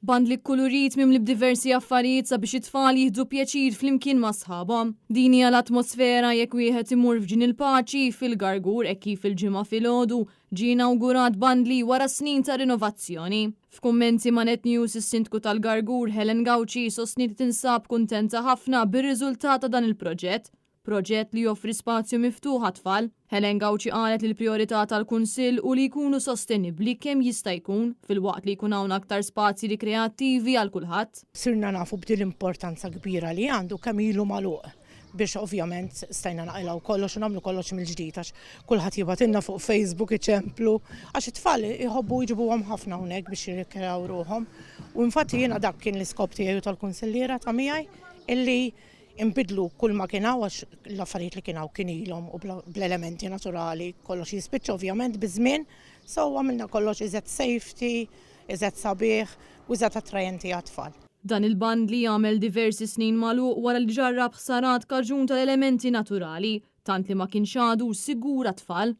Bandli kkulurit mimli b'diversi affarijiet sabiex it-tfal jieħdu pjaċir flimkien ma' sħabhom. Din hija l-atmosfera jekk wieħed imur f'Ġnien il-Paċi fil-Gargur hekk kif il-Ġimgħa filgħodu ġie inawgurat bandli wara snin ta' rinovazzjoni. F'kummenti ma' Net News is-Sindku tal-Gargur Helen Gauci sostniet li tinsab kuntenta ħafna bir-riżultat ta' dan il-proġett. Proġett li joffri spazju miftuħ għat-tfal. Helen Gauci qalet li l-prijorità tal-Kunsill hu li jkunu sostenibbli kemm jista' jkun filwaqt li jkun hawn aktar spazji rikreattivi għal kulħadd. Sirna nafu b'din l-importanza kbira li għandu kemm ilu magħluq biex ovvjament stajna naqilgħu kollox u nagħmlu kollox mill-ġdid għax kulħadd jibgħatilna fuq Facebook iċemplu għax it-tfal iħobbu jġibuhom ħafna hawnhekk biex jirrikreaw ruħhom. U infatti jiena dak kien l-iskop tiegħi u tal-kunsilliera ta' miegħi illi Inbidlu kull ma kien hawn għax l-affarijiet li kien hawn kien ilhom u bl-elementi naturali kollox jispiċċa ovvjament biż-żmien, so għamilna kollox iżgħet safety, iżgħet sabiħ u iżgħet attrajenti għat-tfal. Dan il-bandli għamel diversi snin magħluq wara li ġarrab ħsarat kaġun tal-elementi naturali, tant li ma kienx għadu sigur għat-tfal.